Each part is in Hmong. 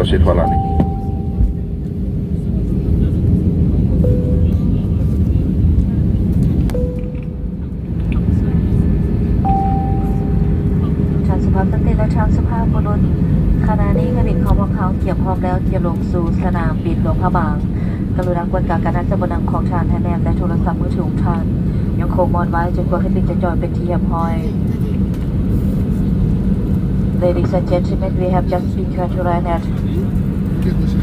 Los sib thov lawm.ท่านสุภาพสตรีและท่านสุภาพบุรุษ ขณะนี้เครื่องบินของพวกเขาเตรียมพร้อมแล้วจะลงสู่สนามบินหลวงพระบาง กรุณาควรกับการนำเสนอของท่านให้แนบในโทรศัพท์มือถือของท่าน ยังคงม้วนไว้จนกว่าเครื่องบินจะจอดเป็นที่เรียบร้อย Ladies and gentlemen, we have just been cleared to land at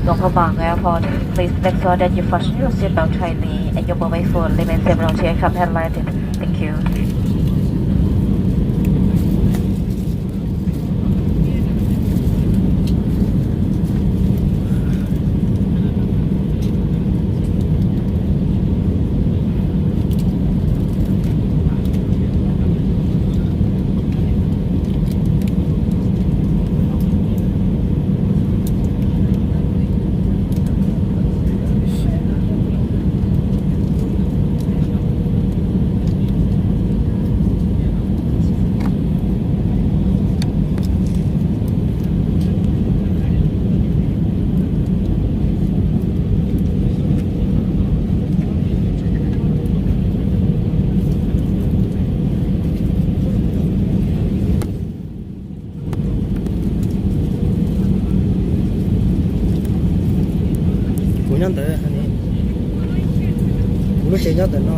Luang Prabang Airport. Please make sure that you fasten your seatbelt tightly and your mobile phone remain safe until aircraft has landed. Thank you. Kuv nyob ntawd, kuv lub tsev nyob ntawm no.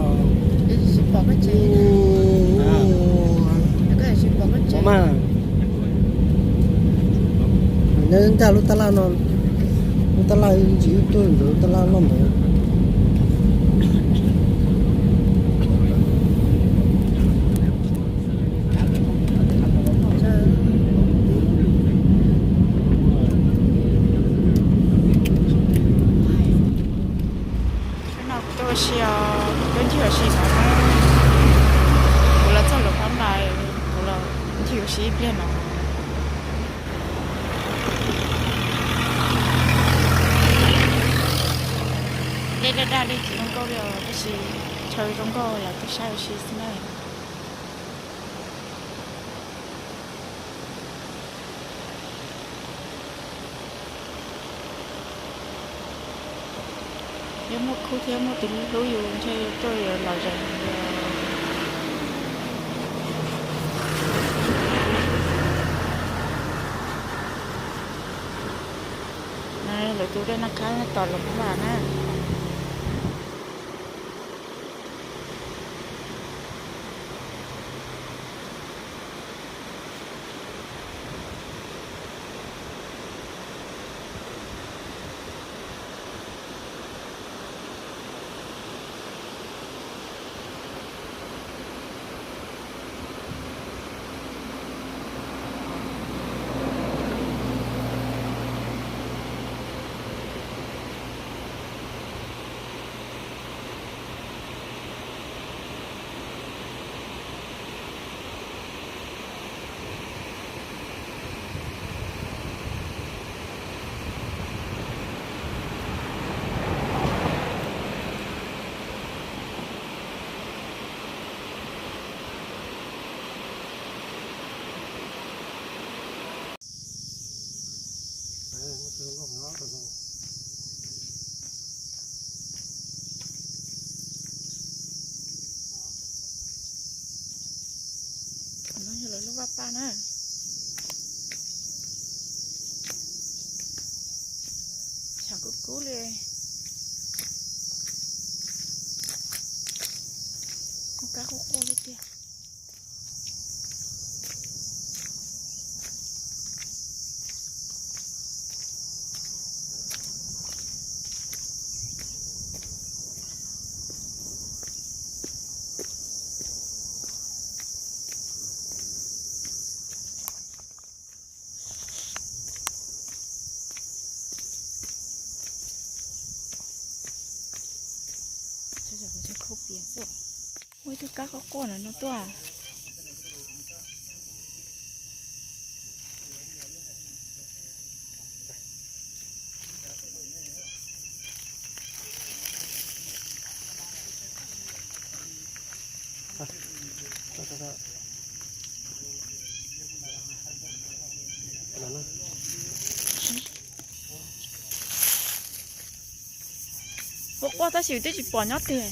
Mas, nyob ncaj lub tab laj no, lub tab laj ntsis tuaj ntawm lub tab laj loj ntawd. Thaum no kuv tuaj ua si os, kuv tuaj ncig ua si no na. Kuv los txog Luang Prabang, kuv los ncig ua si ib pliag no. Dej daj daj, dej tsis zoo nkauj li os, tab sis chaw zoo nkauj los tuaj saib ua si xwb na. Yog muaj khub thiab muaj tus hlub yus ntshe tuaj yuav lom zem heev li. Lawv tus dej naj khab tom Luang Prabang na. No yog lawv lub vaj paj na. Tshav kub kub li. Kuj kab quaj quaj li tiag. Ua ib tug kab quaj quaj no no tuaj. quaj tab sis twb tsis pom nyob twg.